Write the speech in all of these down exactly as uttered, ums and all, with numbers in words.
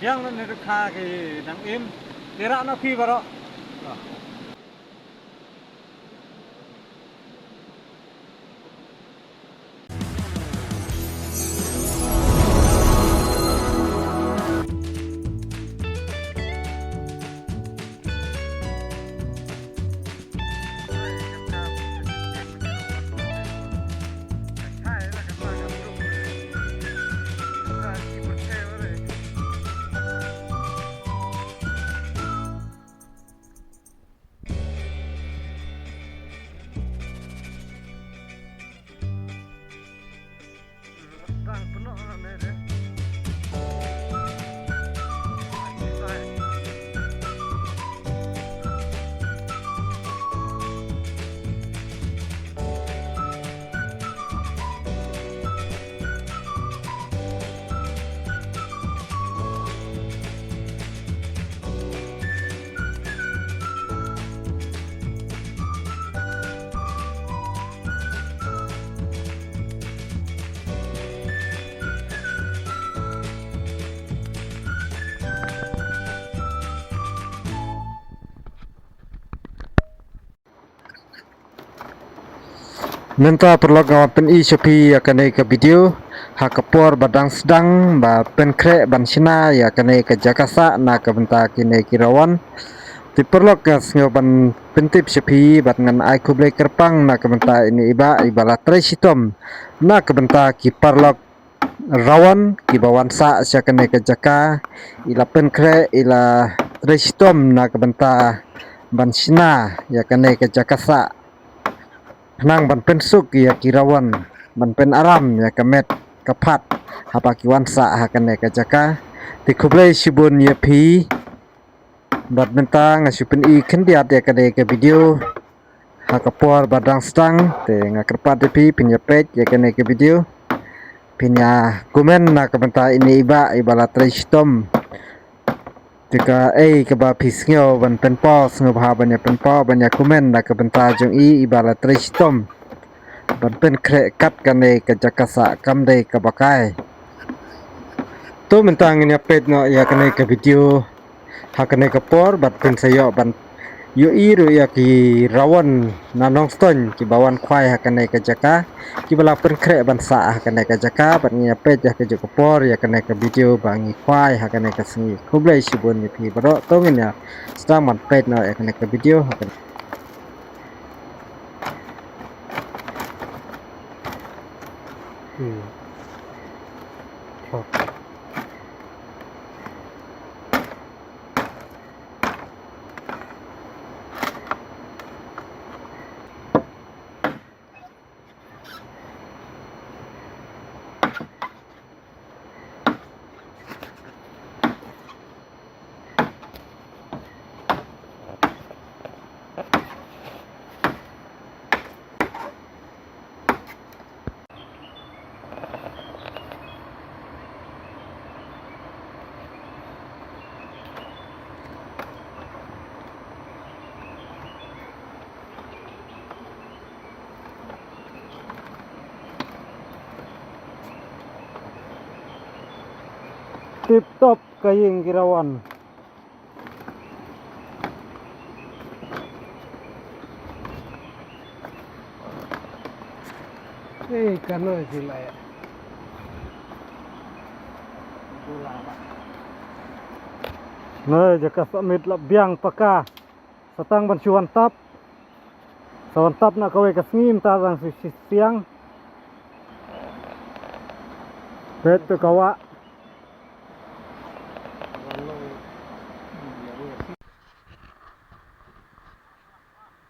Yang na ne ka ki dang im. Tira na phi baroh. Mynta paralok nga wan pyni sha phi ïa kane ka video ha ka por ba dang sdang ba pynkhreh ban shna ïa kane ka jaka sah na ka bynta kine ki rawon. Te paralok nga sngew ban pyntip sha phi bad ngan ai khublei kyrpang na ka bynta ine i bah iba la trei shitom na ka bynta ki paralok rawon kiba wan sah sha kane ka jaka, i la pynkhreh, i la trei shitom na ka bynta ban shna ïa kane ka jaka sah. Khnang ban pynsuk ïa ki rawon, ban pynaram ïa ka met ka phad haba ki wan sah ha kane ka jaka. Te khublei shibun ïa phi. Bad mynta nga shu pyni khyndiat ïa kane ka video ha ka por ba dang sdang, te nga kyrpad ïa phi phin ïa peit ïa kane ka video. Phin ïa comment na ka bynta ine i bah iba la trei shitom. Te kaei kaba phi sngew ban pynpaw, sngewbha ban ïa pynpaw ban ïa comment na ka bynta jong i iba la trei shitom ban pynkhreh kat kane ka jaka sah, kam dei kaba kai. To mynta ngin ïa peit noh ïa kane ka video ha kane ka por bad phin sa ïoh ban ïohi ruh ïa ki rawon na Nongstoiñ kiba wan khwai ha kane ka jaka, kiba la pynkhreh ban sah ha kane ka jaka. Bad ngin ïa peit ïa kajuh ka por ïa kane ka video ba ngi khwai ha kane ka sngi. Khublei shibun ïa phi baroh. To ngin ïa sdang ban peit noh ïa kane ka video ha kane. Hmm. Tip top ka ïing ki rawon. Eh, kano sila ya. Noi, jaka sah miet la biang paka. Sa tang ban shu wan tap. Sa wan tap na kawei ka sngi mynta dang shu shu siang. Peit to ka wah.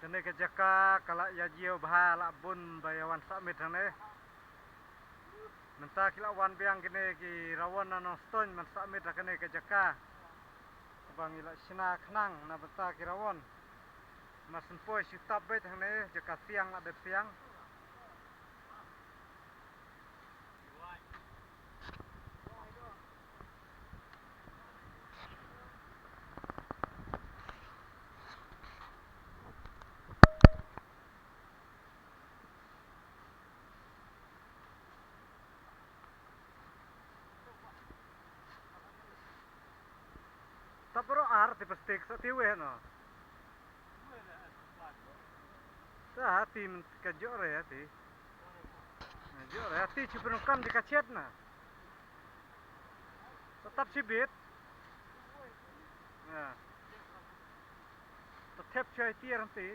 Kane ka jaka ka la ïa jiew bha, la bun ba ïa wan sah miet hangne. Mynta ki la wan biang kine ki rawon na Nongstoiñ ban sah miet ha kane ka jaka. Ba ngi la shna khnang na bynta ki rawon. Mar syn poi shu tap beit hangne, jaka siang la dep siang. Tap baroh ar te plastik sa te weh no. Sa ha ti men ka jok re ha ti. Jok re ha ti chu pynukam ji ka chet na. Sa tap chi bit. Ya. Sa thep chai ti ar ti.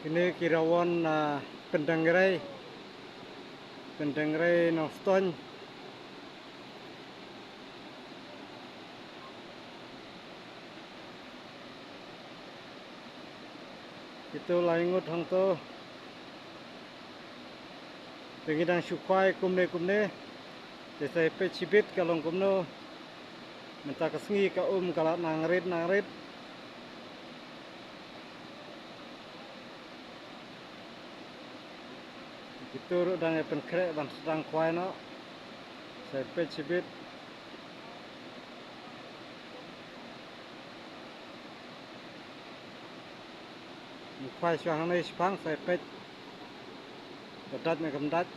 Kine ki rawon, ah, pyndeng rei. Pyndeng rei Nongstoiñ. Kito lai ngut hangto. Te ngi dang shu khwai kumne kumne. Te sa peit shibit ka long kumno. Mynta ka sngi ka um ka la nang rit nang rit. Kito ruh dang ïa pynkhreh ban sdang khwai noh. Sa peit shibit. Ngi khwai shuwa hangne shipang sa peit. Ka dait ne kam dait.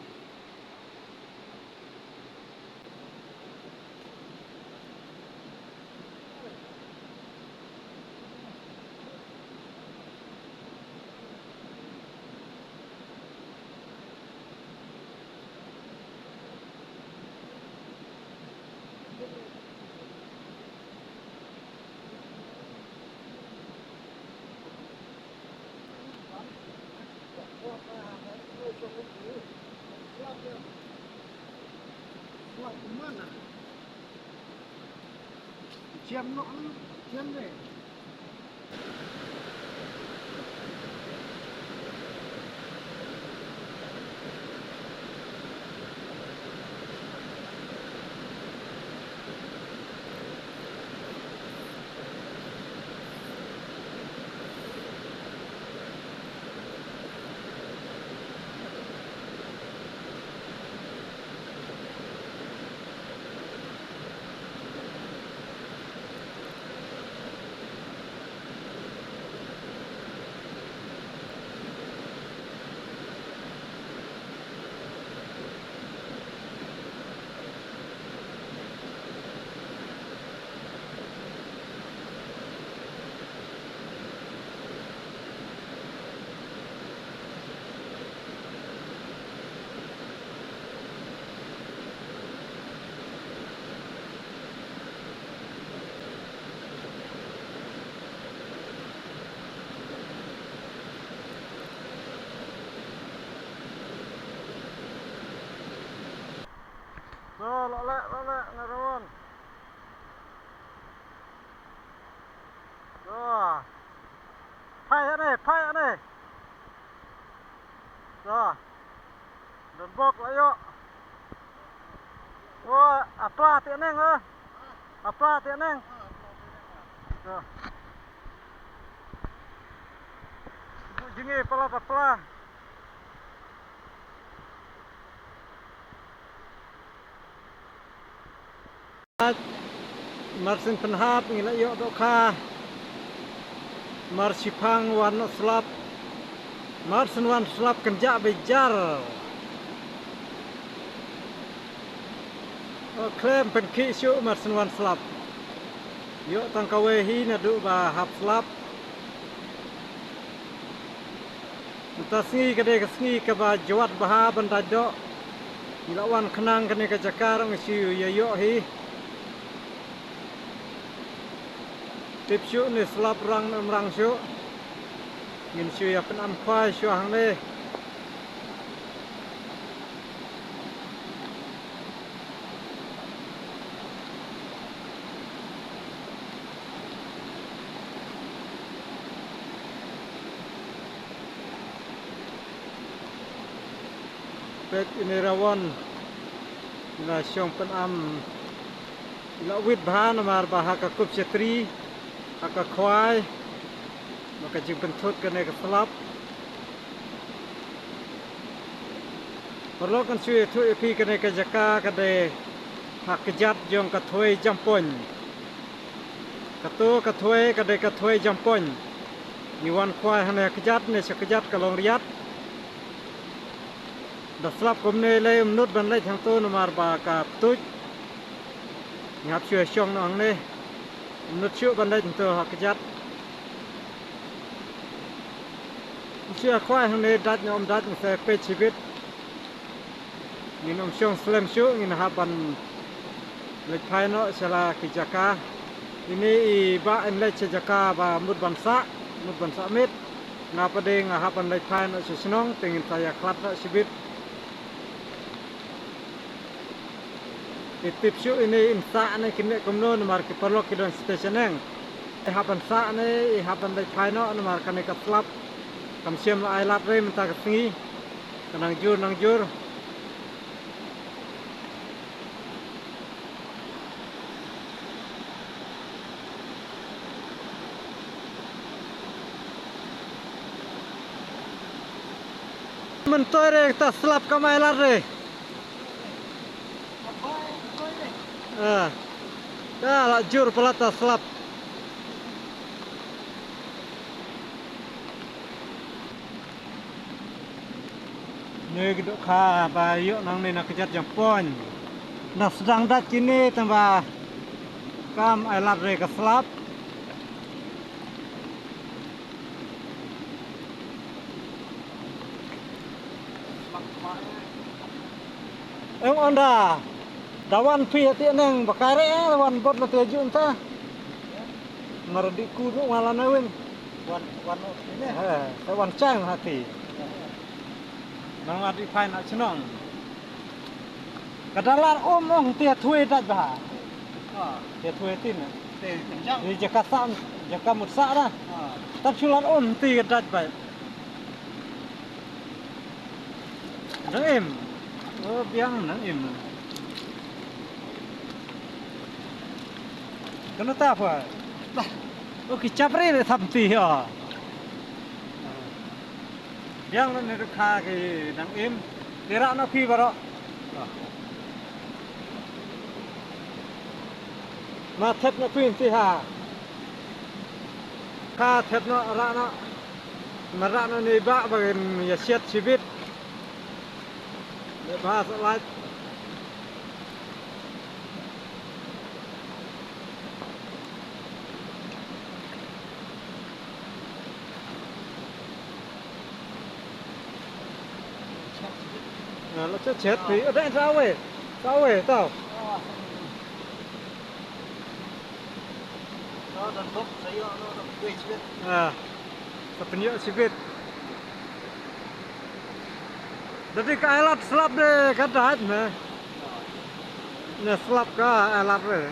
So, la leh, la leh, nga rawon. So. Phai ane, phai ane. So. Don bok la ïoh. O, a pla te neng, eh. A pla te neng. So. Bu jingi pala ta pla. Mar sien pynhap ngi la ïoh dohkha. Mar shiphang wan slap. Mar sien wan slap kynjah beijar. O khlem pynkhih shuh mar sien wan slap. Ïoh tang kawei hi naduh ba hap slap. Mynta sngi ka dei ka sngi kaba jwat bha ban dait doh. Ngi la wan khnang kane ka jaka ruh ngi shu ïa ïoh hi. Tip shuh ne slap rang ne ym rang shuh. Ngin shu ïa pynam khwai shuwa hangne. Peit ine rawon. Ina shong pynam. La wit bha namar ba ha ka kup shatri. Ha ka khwai ba ka jingpynthut kane ka slap. Paralok, ngan shu ïathuh ïa phi, kane ka jaka ka dei ha kjat jong ka thwei Jampon. Kato ka thwei ka dei ka thwei Jampon. Ngi wan khwai hangne ha kjat, ne sha kjat ka long riat. Da slap kumne lei ym nud ban leit hangto namar ba ka ptuj. Ngi hap shu shong noh hangne. Ym nud shuh ban leit hangto ha kjat. Ngi shu khwai hangne, dait ne ym dait ngi sa peit shibit. Ngin ym shong slem shuh, ngin hap ban leit phai noh sha la ki jaka. Ine i bah in leit sha jaka ba mut ban sah, mut ban sah miet. Nga pat de nga hap ban leit phai noh sha shnong, te ngin sa ïakhlad noh shibit. Ki tip shuh ine in sah ne kin leh kumno namar ki paralok ki don station eng. I hap ban sah ne i hap ban leit phai noh namar kane ka slap kam shym la ai lad re mynta ka sngi. Ka nang jur nang jur. Myntoi re ta slap kam ai lad re. Ah. Ka la jur palat ta slap. Ne ki dohkha ba ïoh nangne na kjat Jampon. Na sdang dait kine tang ba kam ai lad re ka slap. Eng onda da wan phi ati neng ba kare wan bot la te jun ta. Mar di ku nu wala na win. Wan wan ne. He, ta wan chang hati. Nang adi phai na chnong. Ka dalar um ong ti thwe dait ba. Ti thwe tin. Ni jaka sam, jaka mut sa da. Tap chular um ti dait ba. Nang im. Oh, biang nang im. Kena ta apa? Oh, ki chapri le samti ha. Biang ne dohkha ki nang im. Tira na phi baro. Ma thep na phi ti ha. Ka thep na ra na. Ma ra na ni ba ba ya siat sibit. Le ba sa lait. Na la chet chet phi, ada sa wei. Sa wei tau. Ah, sa pynïoh sibit. Dadi ka ai lad slap de ka dait me. Ne slap ka ai lad re.